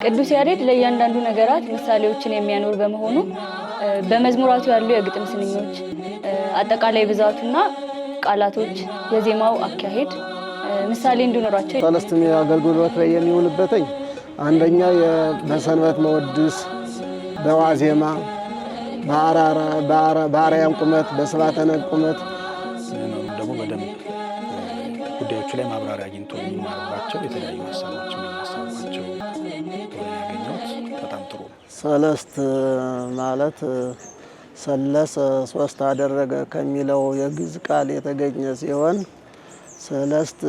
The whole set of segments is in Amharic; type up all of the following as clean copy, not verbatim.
ቅዱስ ያሬድ ለእያንዳንዱ ነገራት ምሳሌዎችን የሚያኖር በመሆኑ በመዝሙራቱ ያሉ የግጥም ስንኞች አጠቃላይ ብዛቱና ቃላቶች፣ የዜማው አካሄድ ምሳሌ እንዲኖራቸው። ሰለስት አገልግሎት ላይ የሚውልበትኝ አንደኛ በሰንበት መወድስ፣ በዋዜማ፣ በአርያም ቁመት፣ በስብሐተ ነግ ቁመት። ምዕመኑም ደግሞ በደንብ ጉዳዮቹ ላይ ማብራሪያ አግኝቶ የሚማርባቸው፣ የተለያዩ ሀሳቦች የሚነሳባቸው ሆነው ያገኘሁት በጣም ጥሩ ነው። ሰለስት ማለት ሰለሰ ሶስት አደረገ ከሚለው የግዕዝ ቃል የተገኘ ሲሆን ሰለስት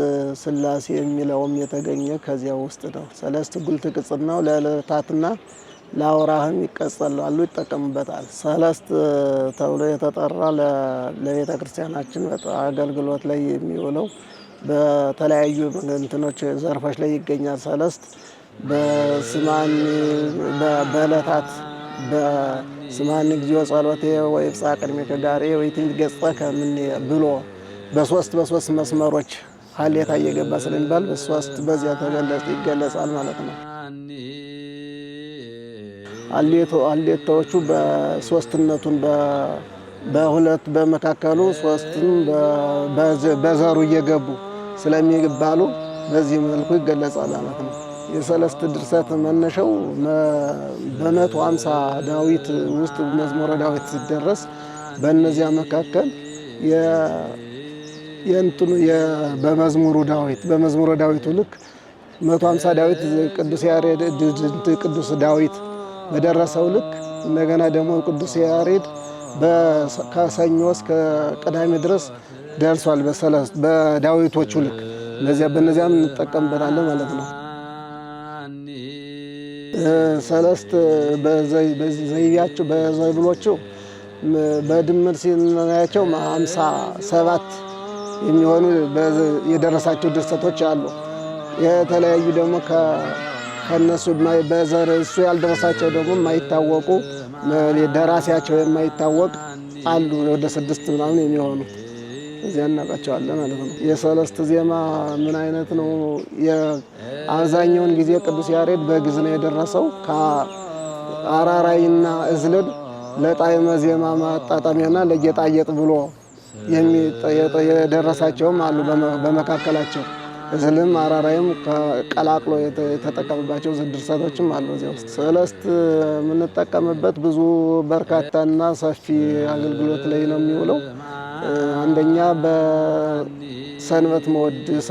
ስላሴ የሚለውም የተገኘ ከዚያ ውስጥ ነው። ሰለስት ጉልት ቅጽል ነው። ለዕለታትና ለአውራህም ይቀጸላሉ፣ ይጠቀሙበታል። ሰለስት ተብሎ የተጠራ ለቤተ ክርስቲያናችን አገልግሎት ላይ የሚውለው በተለያዩ እንትኖች ዘርፎች ላይ ይገኛል። ሰለስት በስማኒ በዕለታት በስማኒ እግዚኦ ጸሎቴ ወይብጻ ቅድሜከ ጋሬ ወይትንት ገጸከ እምኔየ ብሎ በሶስት በሶስት መስመሮች ሀሌታ እየገባ ስለሚባል በሶስት በዚያ ተገለጽ ይገለጻል ማለት ነው። ሀሌታዎቹ በሶስትነቱን በሁለት በመካከሉ ሶስትን በዘሩ እየገቡ ስለሚባሉ በዚህ መልኩ ይገለጻል ማለት ነው። የሰለስት ድርሰት መነሻው በ150 ዳዊት ውስጥ መዝሙረ ዳዊት ሲደረስ በእነዚያ መካከል የእንትኑ በመዝሙሩ ዳዊት በመዝሙረ ዳዊቱ ልክ 150 ዳዊት ቅዱስ ያሬድ ቅዱስ ዳዊት በደረሰው ልክ እንደገና ደግሞ ቅዱስ ያሬድ ከሰኞ እስከ ቅዳሜ ድረስ ደርሷል። በሰለስት በዳዊቶቹ ልክ እነዚያ በእነዚያም እንጠቀምበታለን ማለት ነው። ሰለስት በዘይቤያቸው በዘብሎቹ በድምር ሲናያቸው 57 የሚሆኑ የደረሳቸው ድርሰቶች አሉ። የተለያዩ ደግሞ ከነሱ በዘር እሱ ያልደረሳቸው ደግሞ የማይታወቁ ደራሲያቸው የማይታወቅ አሉ። ወደ ስድስት ምናምን የሚሆኑ እዚያ እናውቃቸዋለን ማለት ነው። የሰለስት ዜማ ምን አይነት ነው? አብዛኛውን ጊዜ ቅዱስ ያሬድ በግዕዝ ነው የደረሰው። ከአራራይና እዝልን ለጣዕመ ዜማ ማጣጣሚያና ለጌጣጌጥ ብሎ የደረሳቸውም አሉ። በመካከላቸው እዝልም አራራይም ቀላቅሎ የተጠቀመባቸው ድርሰቶችም አሉ። እዚያ ውስጥ ሰለስት የምንጠቀምበት ብዙ በርካታና ሰፊ አገልግሎት ላይ ነው የሚውለው። አንደኛ በሰንበት መወድስ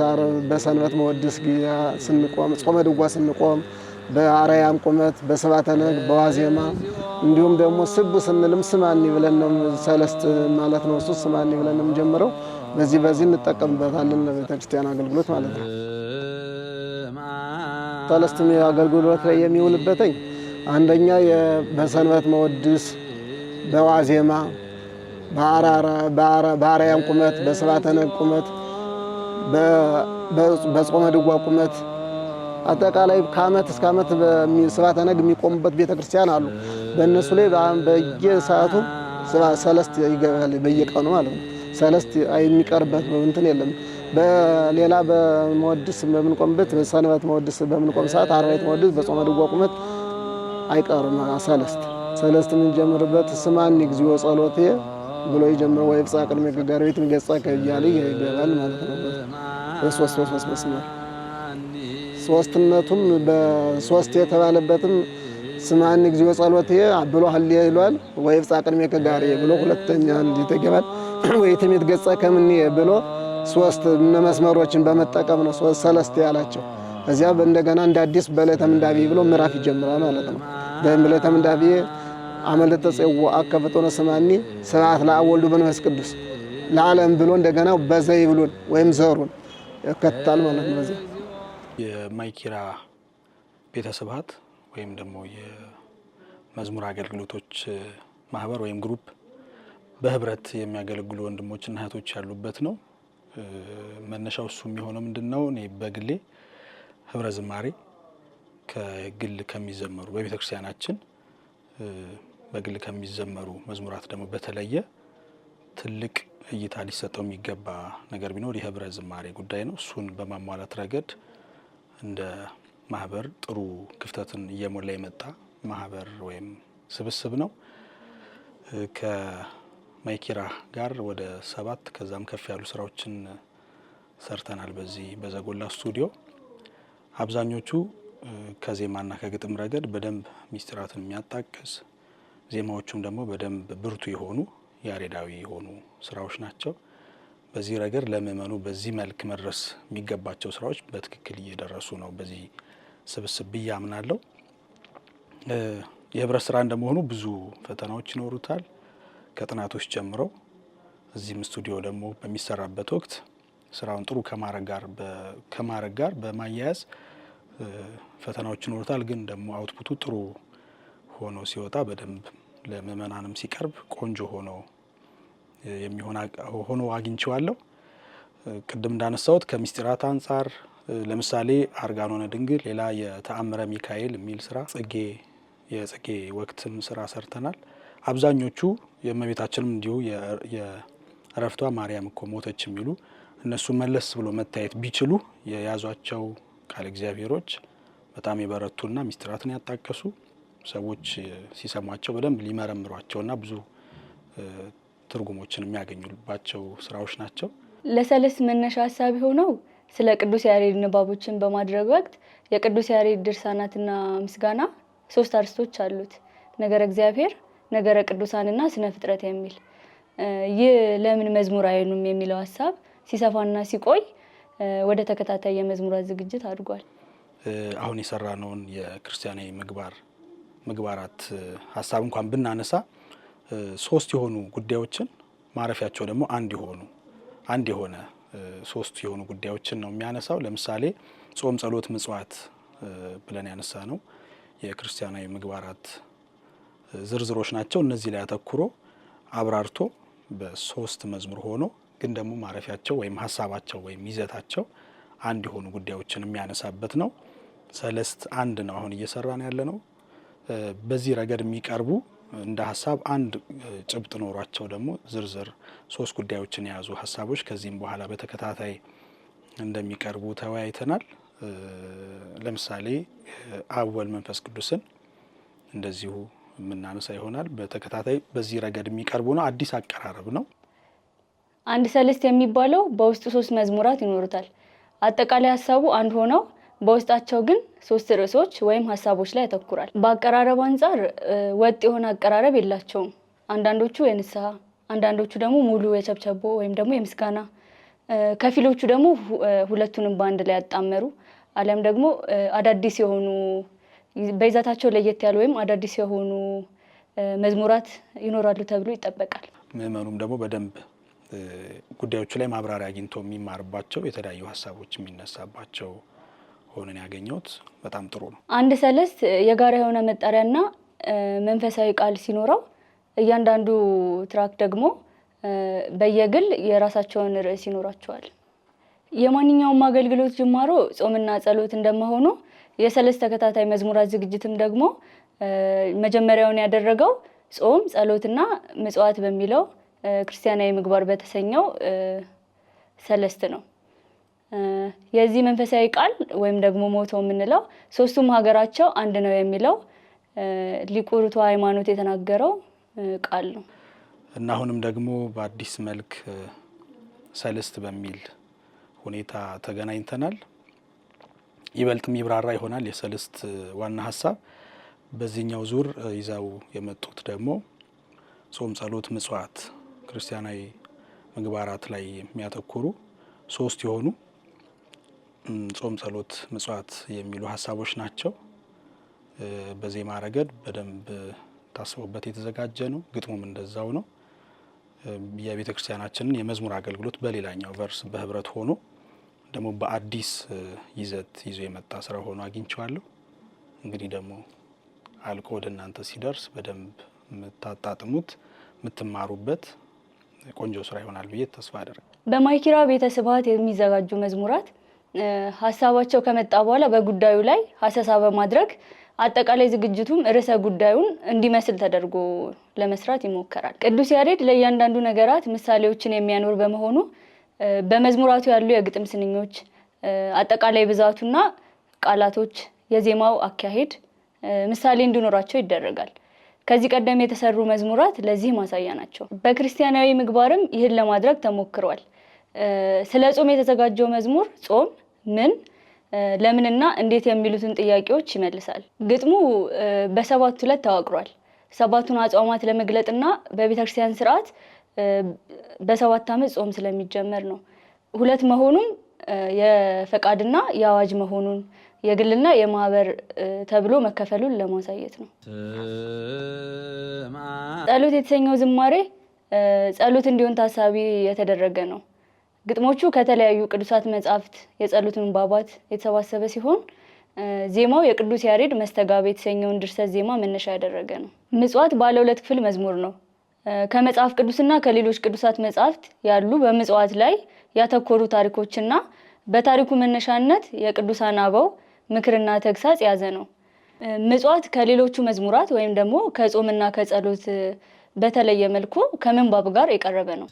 በሰንበት መወድስ ጊዜ ስንቆም፣ ጾመ ድጓ ስንቆም፣ በአርያም ቁመት፣ በስብሐተ ነግ፣ በዋዜማ እንዲሁም ደግሞ ስቡ ስንልም ስማኒ ብለን ነው ሰለስት ማለት ነው። እሱ ስማኒ ብለን ነው የምንጀምረው። በዚህ በዚህ እንጠቀምበታለን ለቤተክርስቲያን አገልግሎት ማለት ነው። ሰለስት አገልግሎት ላይ የሚውልበትኝ አንደኛ በሰንበት መወድስ፣ በዋዜማ፣ በአርያም ቁመት፣ በስብሐተ ነግ ቁመት፣ በጾመ ድጓ ቁመት አጠቃላይ ከዓመት እስከ ዓመት ስብሐተ ነግ የሚቆሙበት ቤተክርስቲያን አሉ። በእነሱ ላይ በየሰዓቱ ሰለስት ይገባል፣ በየቀኑ ማለት ነው። ሰለስት የሚቀርበት እንትን የለም። በሌላ በመወድስ በምንቆምበት በሰንበት መወድስ በምንቆም ሰዓት አርባዕቱ መወድስ በጾመ ድጓ ቁመት አይቀርም ሰለስት። ሰለስት የምንጀምርበት ስማኒ እግዚኦ ጸሎቴ ብሎ ይጀምር ወይ ብጻ ቅድመ ገጋሪት ገጸከ እያለ ይገባል ማለት ነው። በሶስት በሶስት መስመር ሶስትነቱም በሶስት የተባለበትም ስማኒ እግዚኦ ጸሎቴ ብሎ ሀሌ ይሏል ወይ ብጻ ቅድሜ ከጋሪ ብሎ ሁለተኛ እንዲተገባል ወይ ትሜት ገጸ ከምኔ ብሎ ሶስት መስመሮችን በመጠቀም ነው ሶስት ሰለስት ያላቸው። እዚያ እንደገና እንደ አዲስ በዕለተ ምንዳቤ ብሎ ምዕራፍ ይጀምራል ማለት ነው። በዕለተ ምንዳቤ አመለተ ጽዋ አከፍቶነ ስማኒ ስብሐት ለአብ ወልድ ወመንፈስ ቅዱስ ለዓለም ብሎ እንደገና በዘይብሉን ወይም ዘሩን ያከትታል ማለት ነው። በዚያ የማይኪራ ቤተ ስብሐት ወይም ደግሞ የመዝሙር አገልግሎቶች ማህበር ወይም group በህብረት የሚያገለግሉ ወንድሞችና እህቶች ያሉበት ነው። መነሻው እሱ የሚሆነው ምንድን ነው? እኔ በግሌ ህብረ ዝማሬ ከግል ከሚዘመሩ በቤተ ክርስቲያናችን በግል ከሚዘመሩ መዝሙራት ደግሞ በተለየ ትልቅ እይታ ሊሰጠው የሚገባ ነገር ቢኖር የህብረ ዝማሬ ጉዳይ ነው። እሱን በማሟላት ረገድ እንደ ማህበር ጥሩ ክፍተትን እየሞላ የመጣ ማህበር ወይም ስብስብ ነው። ከማይኪራ ጋር ወደ 7 ከዛም ከፍ ያሉ ስራዎችን ሰርተናል። በዚህ በዘጎላ ስቱዲዮ አብዛኞቹ ከዜማና ከግጥም ረገድ በደንብ ሚስጥራትን የሚያጣቅስ፣ ዜማዎቹም ደግሞ በደንብ ብርቱ የሆኑ ያሬዳዊ የሆኑ ስራዎች ናቸው። በዚህ ረገድ ለምእመኑ በዚህ መልክ መድረስ የሚገባቸው ስራዎች በትክክል እየደረሱ ነው በዚህ ስብስብ ብዬ አምናለሁ። የህብረት ስራ እንደመሆኑ ብዙ ፈተናዎች ይኖሩታል። ከጥናቶች ጀምሮ እዚህም ስቱዲዮ ደግሞ በሚሰራበት ወቅት ስራውን ጥሩ ከማድረግ ጋር በማያያዝ ፈተናዎች ይኖሩታል። ግን ደግሞ output ኡ ጥሩ ሆኖ ሲወጣ፣ በደንብ ለምእመናንም ሲቀርብ ቆንጆ ሆኖ የሚሆን ሆኖ አግኝቼዋለሁ። ቅድም እንዳነሳሁት ከምስጢራት አንጻር ለምሳሌ አርጋኖነ ድንግል፣ ሌላ የተአምረ ሚካኤል የሚል ስራ፣ ጽጌ የጽጌ ወቅትም ስራ ሰርተናል። አብዛኞቹ የእመቤታችንም እንዲሁ የእረፍቷ ማርያም እኮ ሞተች የሚሉ፣ እነሱ መለስ ብሎ መታየት ቢችሉ የያዟቸው ቃለ እግዚአብሔሮች በጣም የበረቱና ሚስጥራትን ያጣቀሱ፣ ሰዎች ሲሰሟቸው በደንብ ሊመረምሯቸውና ብዙ ትርጉሞችን የሚያገኙባቸው ስራዎች ናቸው። ለሰለስት መነሻ ሀሳብ የሆነው ስለ ቅዱስ ያሬድ ንባቦችን በማድረግ ወቅት የቅዱስ ያሬድ ድርሳናትና ምስጋና ሶስት አርስቶች አሉት። ነገረ እግዚአብሔር፣ ነገረ ቅዱሳንና ስነ ፍጥረት የሚል። ይህ ለምን መዝሙር አይኑም የሚለው ሀሳብ ሲሰፋና ሲቆይ ወደ ተከታታይ የመዝሙራት ዝግጅት አድጓል። አሁን የሰራነውን የክርስቲያናዊ ምግባራት ሀሳብ እንኳን ብናነሳ ሶስት የሆኑ ጉዳዮችን፣ ማረፊያቸው ደግሞ አንድ የሆነ ሶስት የሆኑ ጉዳዮችን ነው የሚያነሳው። ለምሳሌ ጾም፣ ጸሎት፣ ምጽዋት ብለን ያነሳነው የክርስቲያናዊ ምግባራት ዝርዝሮች ናቸው። እነዚህ ላይ አተኩሮ አብራርቶ በሶስት መዝሙር ሆኖ ግን ደግሞ ማረፊያቸው ወይም ሀሳባቸው ወይም ይዘታቸው አንድ የሆኑ ጉዳዮችን የሚያነሳበት ነው። ሰለስት አንድ ነው አሁን እየሰራን ያለ ነው። በዚህ ረገድ የሚቀርቡ እንደ ሀሳብ አንድ ጭብጥ ኖሯቸው ደግሞ ዝርዝር ሶስት ጉዳዮችን የያዙ ሀሳቦች ከዚህም በኋላ በተከታታይ እንደሚቀርቡ ተወያይተናል። ለምሳሌ አብ ወልድ መንፈስ ቅዱስን እንደዚሁ የምናነሳ ይሆናል። በተከታታይ በዚህ ረገድ የሚቀርቡ ነው። አዲስ አቀራረብ ነው። አንድ ሰለስት የሚባለው በውስጡ ሶስት መዝሙራት ይኖሩታል። አጠቃላይ ሀሳቡ አንድ ሆነው በውስጣቸው ግን ሶስት ርዕሶች ወይም ሀሳቦች ላይ ያተኩራል። በአቀራረብ አንጻር ወጥ የሆነ አቀራረብ የላቸውም። አንዳንዶቹ የንስሐ፣ አንዳንዶቹ ደግሞ ሙሉ የቸብቸቦ ወይም ደግሞ የምስጋና፣ ከፊሎቹ ደግሞ ሁለቱንም በአንድ ላይ ያጣመሩ አሊያም ደግሞ አዳዲስ የሆኑ፣ በይዘታቸው ለየት ያሉ ወይም አዳዲስ የሆኑ መዝሙራት ይኖራሉ ተብሎ ይጠበቃል። ምእመኑም ደግሞ በደንብ ጉዳዮቹ ላይ ማብራሪያ አግኝቶ የሚማርባቸው፣ የተለያዩ ሀሳቦች የሚነሳባቸው ሆነን ያገኘሁት በጣም ጥሩ ነው። አንድ ሰለስት የጋራ የሆነ መጠሪያና መንፈሳዊ ቃል ሲኖረው እያንዳንዱ track ደግሞ በየግል የራሳቸውን ርዕስ ይኖራቸዋል። የማንኛውም አገልግሎት ጅማሮ ጾምና ጸሎት እንደመሆኑ የሰለስት ተከታታይ መዝሙራት ዝግጅትም ደግሞ መጀመሪያውን ያደረገው ጾም፣ ጸሎትና ምጽዋት በሚለው ክርስቲያናዊ ምግባር በተሰኘው ሰለስት ነው። የዚህ መንፈሳዊ ቃል ወይም ደግሞ motto የምንለው ሶስቱም ሀገራቸው አንድ ነው የሚለው ሊቁ ርቱዐ ሃይማኖት የተናገረው ቃል ነው። እና አሁንም ደግሞ በአዲስ መልክ ሰልስት በሚል ሁኔታ ተገናኝተናል። ይበልጥ የሚብራራ ይሆናል የሰልስት ዋና ሀሳብ። በዚህኛው ዙር ይዘው የመጡት ደግሞ ጾም፣ ጸሎት፣ ምጽዋት፣ ክርስቲያናዊ ምግባራት ላይ የሚያተኩሩ ሶስት የሆኑ ጾም፣ ጸሎት፣ ምጽዋት የሚሉ ሀሳቦች ናቸው። በዜማ ረገድ በደንብ ታስቦበት የተዘጋጀ ነው። ግጥሙም እንደዛው ነው። የቤተ ክርስቲያናችንን የመዝሙር አገልግሎት በሌላኛው verse በህብረት ሆኖ ደግሞ በአዲስ ይዘት ይዞ የመጣ ስራ ሆኖ አግኝቼዋለሁ። እንግዲህ ደግሞ አልቆ ወደ እናንተ ሲደርስ በደንብ የምታጣጥሙት፣ የምትማሩበት ቆንጆ ስራ ይሆናል ብዬ ተስፋ አደርጋለሁ። በማይኪራ ቤተ ስብሐት የሚዘጋጁ መዝሙራት ሀሳባቸው ከመጣ በኋላ በጉዳዩ ላይ ሀሰሳ በማድረግ አጠቃላይ ዝግጅቱም ርዕሰ ጉዳዩን እንዲመስል ተደርጎ ለመስራት ይሞከራል። ቅዱስ ያሬድ ለእያንዳንዱ ነገራት ምሳሌዎችን የሚያኖር በመሆኑ በመዝሙራቱ ያሉ የግጥም ስንኞች አጠቃላይ ብዛቱና ቃላቶች፣ የዜማው አካሄድ ምሳሌ እንዲኖራቸው ይደረጋል። ከዚህ ቀደም የተሰሩ መዝሙራት ለዚህ ማሳያ ናቸው። በክርስቲያናዊ ምግባርም ይህን ለማድረግ ተሞክሯል። ስለ ጾም የተዘጋጀው መዝሙር ጾም ምን፣ ለምንና እንዴት የሚሉትን ጥያቄዎች ይመልሳል። ግጥሙ በሰባቱ ዕለት ተዋቅሯል። ሰባቱን አጽዋማት ለመግለጥና በቤተክርስቲያን ስርዓት በ7 ዓመት ጾም ስለሚጀመር ነው። ሁለት መሆኑም የፈቃድና የአዋጅ መሆኑን የግልና የማህበር ተብሎ መከፈሉን ለማሳየት ነው። ጸሎት የተሰኘው ዝማሬ ጸሎት እንዲሆን ታሳቢ የተደረገ ነው። ግጥሞቹ ከተለያዩ ቅዱሳት መጻሕፍት የጸሎት ምንባባት የተሰባሰበ ሲሆን ዜማው የቅዱስ ያሬድ መስተጋብእ የተሰኘውን ድርሰት ዜማ መነሻ ያደረገ ነው። ምጽዋት ባለ 2 ክፍል መዝሙር ነው። ከመጽሐፍ ቅዱስና ከሌሎች ቅዱሳት መጻሕፍት ያሉ በምጽዋት ላይ ያተኮሩ ታሪኮችና በታሪኩ መነሻነት የቅዱሳን አበው ምክርና ተግሳጽ የያዘ ነው። ምጽዋት ከሌሎቹ መዝሙራት ወይም ደግሞ ከጾምና ከጸሎት በተለየ መልኩ ከምንባብ ጋር የቀረበ ነው።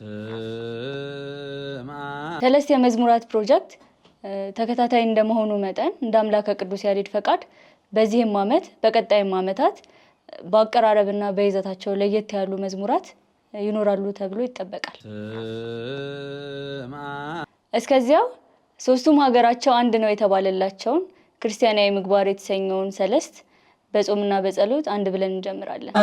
ሰለስት የመዝሙራት ፕሮጀክት ተከታታይ እንደመሆኑ መጠን እንደ አምላከ ቅዱስ ያሬድ ፈቃድ በዚህም ዓመት በቀጣይም ዓመታት በአቀራረብና በይዘታቸው ለየት ያሉ መዝሙራት ይኖራሉ ተብሎ ይጠበቃል። እስከዚያው ሶስቱም ሀገራቸው አንድ ነው የተባለላቸውን ክርስቲያናዊ ምግባር የተሰኘውን ሰለስት በጾምና በጸሎት አንድ ብለን እንጀምራለን።